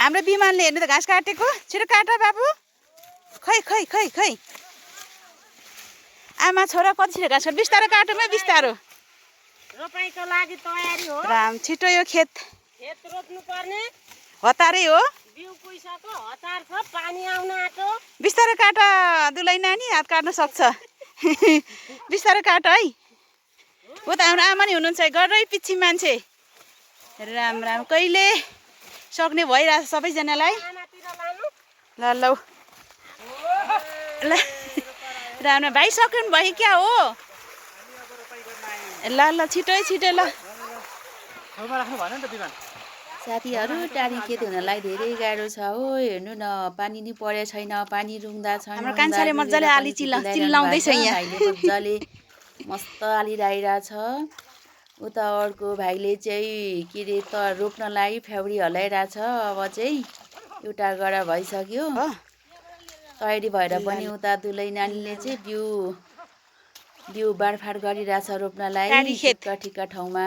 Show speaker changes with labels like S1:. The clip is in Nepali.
S1: हाम्रो विमानले हेर्नु त घाँस काटेको छिटो काट बाबु खै खै खै खै आमा छोरा कति छिटो घाँस काट बिस्तारो काटौँ बिस्तारो
S2: रोपाइको लागि तयारी हो
S1: राम छिटो यो खेत
S2: रोप्नु पर्ने
S1: हतारै हो
S2: बिउ कुइसक्यो हतार छ पानी आउन आँट्यो
S1: बिस्तारो काट दुलै नानी हात काट्न सक्छ बिस्तारो काट है ऊ त हाम्रो आमा नि हुनुहुन्छ गरै पछि मान्छे राम राम कहिले सक्ने भइरहेछ सबैजनालाई ल लौ ल राम भाइ सक्नु भयो क्या हो ल ल छिटो छिटो ल साथीहरू टाढी खेत हुनलाई धेरै गाह्रो छ हो हेर्नु न पानी नि परेको छैन पानी रुङ्दा छ हाम्रो कान्छाले मजाले आली चिल्लाउँदैछ यहाँ मजाले मस्त आली लगाइरहेछ उता अर्को भाइले चाहिँ के अरे त रोप्नलाई फ्याउरी हल्लाइरहेछ अब चाहिँ एउटा गरा भइसक्यो तयारी भएर पनि उता दुलै नानीले चाहिँ बिउ बाँडफाँड गरिरहेछ रोप्नलाई ठिक्क ठिक्क ठाउँमा